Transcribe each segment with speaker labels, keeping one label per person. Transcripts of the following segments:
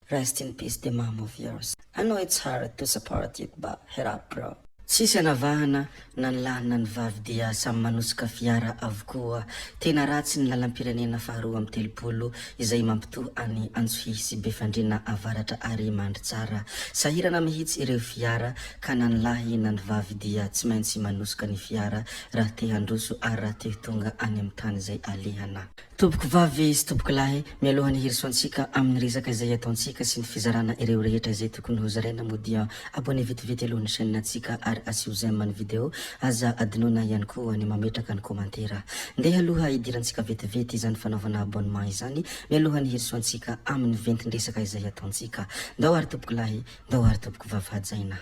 Speaker 1: Rest in peace the mom of yours. I know it's hard to support it but head up bro. Tsisy anavahana na ny lahy na ny vavy dia samy manosika fiara avokoa. Tena ratsy ny lalam-pirenena faharoa 32 izay mampitohy an'i Antsohihy sy Befandriana Avaratra ary Mandritsara. Sahirana mihitsy ireo fiara ka na ny lahy na ny vavy dia tsy maintsy manosika ny fiara raha te handroso ary raha te ho tonga any amin'ny tany izay alehana. Tompoko vavy sy tompoko lahy, mialoha ny hirosoantsika amin'ny resaka izay ataontsika sy ny fizarana ireo rehetra izay tokony ho zaraina moa dia abonné vetivety aloha ny chaîne ntsika ary asio j'aime ny vidéo, aza adinoina ihany koa ny mametraka ny commentaire. Ndeha aloha hidirantsika vetivety izany fanaovana abonnement izany mialoha ny hirosoantsika amin'ny ventin-dresaka izay ataontsika. Ndao ary tompoko lahy, Ndao ary tompoko vavy hajaina.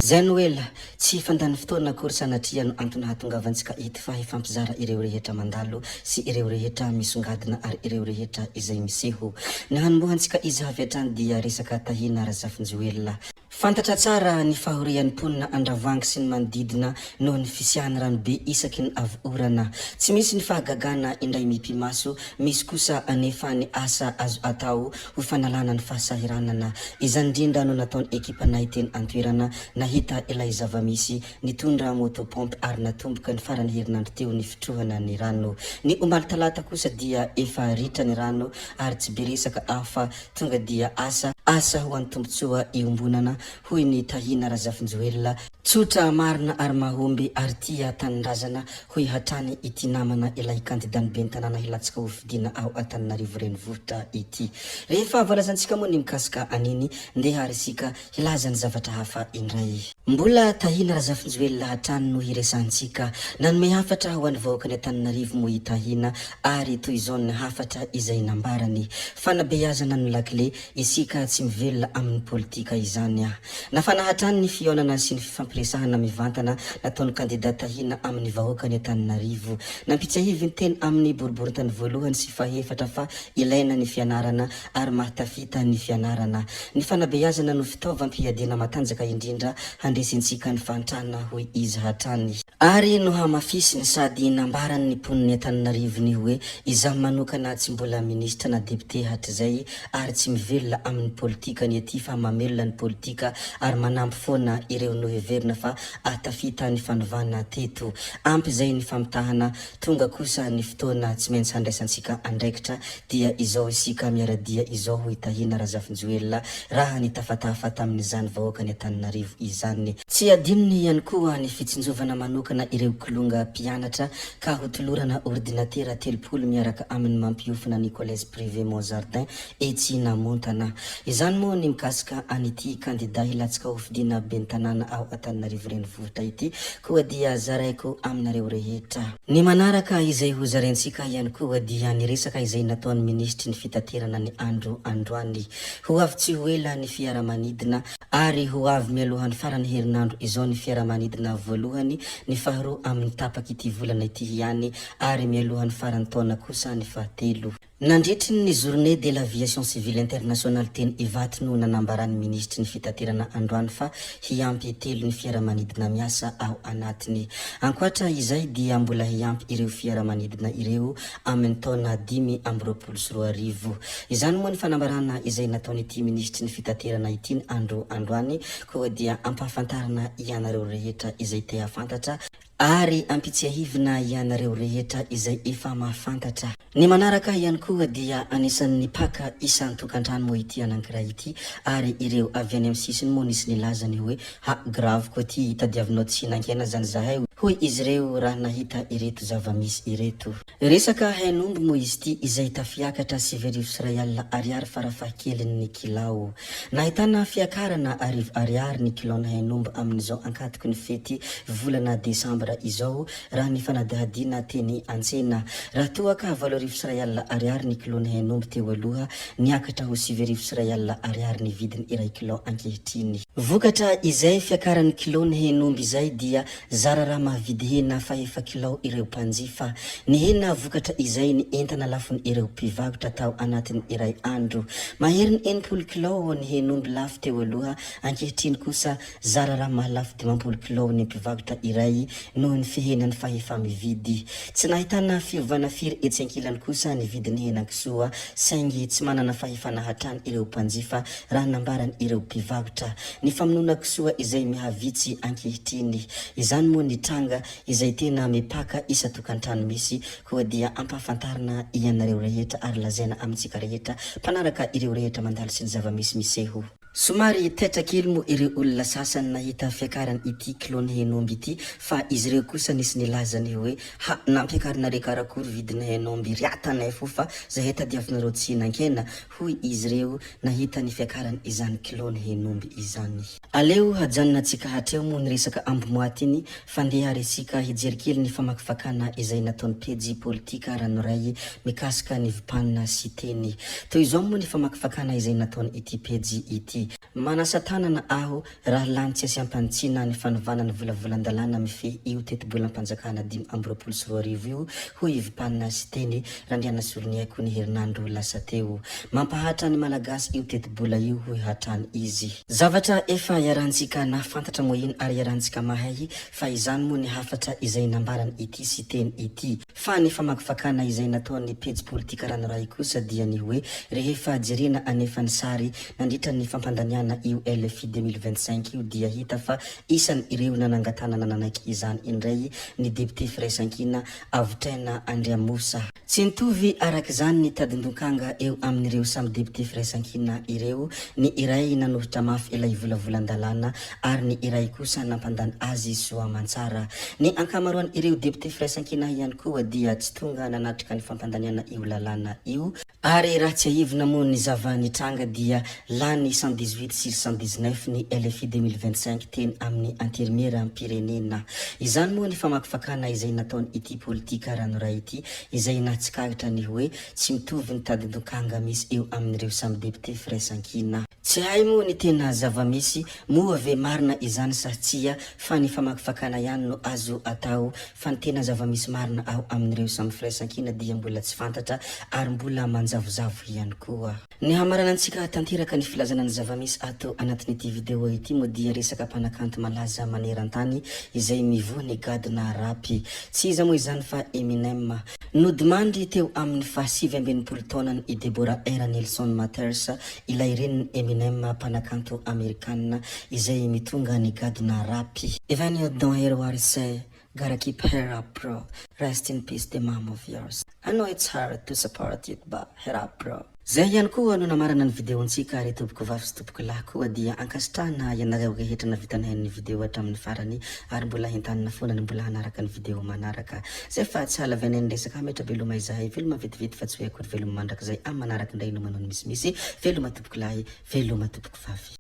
Speaker 1: Zay no ela, tsy hifandany fotoana akory sanatria no antony hahatongavantsika eto fa hifampizara ireo rehetra mandalo sy ireo rehetra misongadina ary ireo rehetra izay miseho. Ny hanombohantsika izy avy hatrany dia resaka Tahina Razafinjoelina. Fantatra tsara ny fahorian'ny mponina Andravoahangy sy ny manodidina noho ny fisiahan'ny ranobe isaky ny avy orana. Tsy misy ny fahagagana indray mipi-maso, misy kosa anefa ny asa azo atao ho fanalana ny fahasahiranana. Izany indrindra no nataon'ny ekipanay teny an-toerana nahita ilay zava-misy, nitondra moto pompe ary natomboka ny faran'ny herinandro teo ny fitrohana ny rano. Ny omaly talata kosa dia efa ritra ny rano ary tsy be resaka aho fa Tonga dia asa, asa ho an'ny tombontsoa iombonana, hoy ny Tahina Razafinjoelina. Tsotra, marina ary mahomby ary tia tanindrazana, hoy hatrany ity namana ilay kandidan'ny ben'ny tanàna hilatsaka hofidiana ao Antananarivo Renivohitra ity. Rehefa voalazantsika moa ny mikasika an'iny, ndeha ary isika hilaza ny zavatra hafa indray. Mbola Tahina Razafinjoelina hatrany no hiresahantsika. Nanome hafatra ho an'ny vahoakan'i Antananarivo moa i Tahina ary toy izao ny hafatra izay nambarany. Fanabeazana no lakile, isika tsy mivelona amin'ny politika izany. Nafana hatrany ny fihaonana sy ny fifampiresahana mivantana nataon'ny kandida Tahina amin'ny vahoakan'i Antananarivo. Nampitsiahiviny teny amin'ny boriborintany voalohany sy fahefatra fa ilaina ny fianarana ary mahatafita ny fianarana. Ny fanabeazana no fitaovam-piadiana matanjaka indrindra handresentsika ny fahantrana, hoy izy hatrany. Ary nohamafisiny sady nambarany ny mponin'i Antananarivo ny hoe, Izaho manokana tsy mbola minisitra na depiote hatrizay ary tsy mivelona amin'ny politika ny aty fa mamelona ny politika ary manampy foana ireo noheverina fa ahatafita ny fanovana teto. Ampy izay ny famitahana, tonga kosa ny fotoana tsy maintsy handraisantsika andraikitra Dia izao isika miara-dia izao hoy Tahina Razafinjoelina raha nitafatafa tamin'izany vahoakan'i Antananarivo izany. Tsy adinony ihany koa ny fitsinjovana manokana ireo kilonga mpianatra ka hotolorana ordinatera 30 miaraka amin'ny mampiofana ny Collège Privé Mon Jardin etsy Namontana. Izany moa ny mikasika an'ity kandida hilatsaka hofidiana ben'ny tanàna ao Antananarivo Renivohitra ity koa dia zaraiko aminareo rehetra. Ny manaraka izay ho zaraintsika ihany koa dia ny resaka izay nataon'ny minisitry ny fitaterana ny andro androany. Ho avy tsy ho ela ny fiaramanidina ary ho avy mialohan'ny faran'ny herinandro izao ny fiaramanidina voalohany, ny faharoa amin'ny tapak'ity volana ity ihany ary mialohan'ny faran'ny taona kosa ny fahatelo. Nandritry ny Journée de l'aviation civile internationale teny Ivato no nanambaran'ny minisitry ny fitaterana androany fa hiampy telo ny fiaramanidina miasa ao anatiny. Ankoatra izay dia mbola hiampy ireo fiaramanidina ireo amin'ny taona 2025. Izany moa ny fanambarana izay nataon'ity minisitry ny fitaterana ity ny andro androany koa dia ampahafantarina ianareo rehetra izay te hahafantatra Ary ampitsiahivina ianareo rehetra izay efa mahafantatra. Ny manaraka ihany koa dia anisan'ny nipaka isan-tokantrano moa ity anankiray ity ary ireo avy any amin'ny sisiny moa nisy nilaza ny hoe ha grave koa ty tadiavinao tsy hihinan-kena zany zahay hoy izy ireo raha nahita ireto zava-misy ireto. Resaka hen'omby moa izy ity izay tafiakatra 1900 ariary farafahakeliny ny kilao. Nahitana fiakarana 1000 ariary ny kilaon'ny hen'omby amin'izao ankatoky ny fety volana desambra izao raha ny fanadihadiana teny an-tsena. Raha toa ka 10 800 ariary ny kilaon'ny hen'omby teo aloha, niakatra ho 10 900 ariary ny vidiny iray kilao ankehitriny. Vokatra izay fiakaran'ny kilaon'ny hen'omby izay dia zara raha. mahavidy hena fahefa-kilao ireo mpanjifa. Nihena vokatra izay ny entana lafon'ireo mpivarotra tao anatin'ny iray andro. Maherin'ny 60 kilao ny hen'omby lafo teo aloha, ankehitriny kosa zara raha mahalafo 50 kilao ny mpivarotra iray noho ny fihenan'ny fahefa-mividy. Tsy nahitana fiovana firy etsy ankilany kosa ny vidin'ny henan-kisoa, saingy tsy manana fahefana hatrany ireo mpanjifa raha nambaran'ireo mpivarotra. Ny famonoana kisoa izay mihavitsy ankehitriny. Izany moa ny tranga izay tena mipaka isan-tokantrano misy, koa dia ampahafantarina ianareo rehetra ary lazaina amintsika rehetra mpanaraka ireo rehetra mandalo sy ny zava-misy miseho. Somary taitra kely moa ireo olona sasany nahita fiakaran ity kilon'ny hen'omby ity fa izy ireo kosa nisy nilaza ny hoe ha nampiakarinareo karakory vidin'ny hen'omby riatanay fo fa zahay tadiavinareo tsy hihinan-kena hoy izy ireo nahita ny fiakaran izany kilon'ny hen'omby izany. Aleo hajanonantsika hatreo moa ny resaka ambomoaty iny fa ndeha ary isika hijery kely ny famakifakana izay nataon'ny pejy politika ranoray mikasika ny vpan sy teny. Toy izao moa ny famakifakana izay nataon ity pejy ity. Manasa tanana aho raha lany tsy asiam-panitsiana ny fanovana ny volavolan-dalàna mifehy io tetibolam-panjakana 2025 io, hoy i Vpan sy teny Randrianasoloniaiko ny herinandro lasa teo. Mampahatra ny Malagasy io tetibola io, hoy hatrany izy. Zavatra efa iarahantsika nahafantatra moa iny ary iarahantsika mahay fa izany moa ny hafatra izay nambaran ity Siteny ity. Fa ny famakifakana izay nataon'ny pejy politika ranoray kosa dia ny hoe rehefa jerena anefa ny sary nandritra ny fampandaniana io LFI 2025 io dia hita fa isan ireo nanangatanana nanaiky izany indray ny depiote Firaisankina Avotraina Andriamosa. Tsy nitovy araka izany ny tadin-dokanga eo amin'ireo samy depiote Firaisankina ireo, ny iray nanoritra mafy ilay volavolan-dalàna ary ny iray kosa nampandany azy soa aman-tsara. Ny ankamaroan'ireo depiote Firaisankina ihany koa dia tsy tonga nanatrika ny fampandaniana io lalàna io, Ary raha tsiahivina moa ny zava-nitranga dia lany 118 sur 119 ny LFI 2025 teny amin'ny Antenimieram-pirenena. Izany moa ny famakifakana izay nataon'ity politika ranoray ity izay nahatsikaritra ny hoe tsy mitovy ny tadin-dokanga misy eo amin'ireo samy depiote Firaisankina. Tsy hay moa ny tena zava-misy, moa ve marina izany sa tsia fa ny famakifakana ihany no azo atao fa ny tena zava-misy marina ao amin'ireo samy firaisankina dia mbola tsy fantatra ary mbola manjavozavo ihany koa. Ny hamaranantsika tanteraka ny filazana ny zava-misy ato anatin'ity video ity moa dia resaka mpanakanto malaza maneran-tany izay mivoha ny gadona rap. Tsy iza moa izany fa Eminem. Nodimandry teo amin'ny faha 69 taonany i Deborah R. Nelson Mathers, ilay renin'i Eminem mpanakanto Amerikana izay mitonga ny gadona rap. Even you don't hear what I say, gotta keep her up bro, rest in peace the mom of yours, I know it's hard to support it but head up bro. Zay ihany koa no namarana ny video-ntsika ry tompoko vavy sy tompoko lahy koa dia ankasitrahana ianareo rehetra navita nihaino ny video hatramin'ny farany ary mbola entanina foana ny mbola hanaraka ny video manaraka. Zay fa tsy halavainay ny resaka hametra-beloma izahay veloma vetivety fa tsy hoe akory veloma mandrakizay amin'ny manaraka indray no manao ny misimisy veloma tompoko lahy veloma tompoko vavy.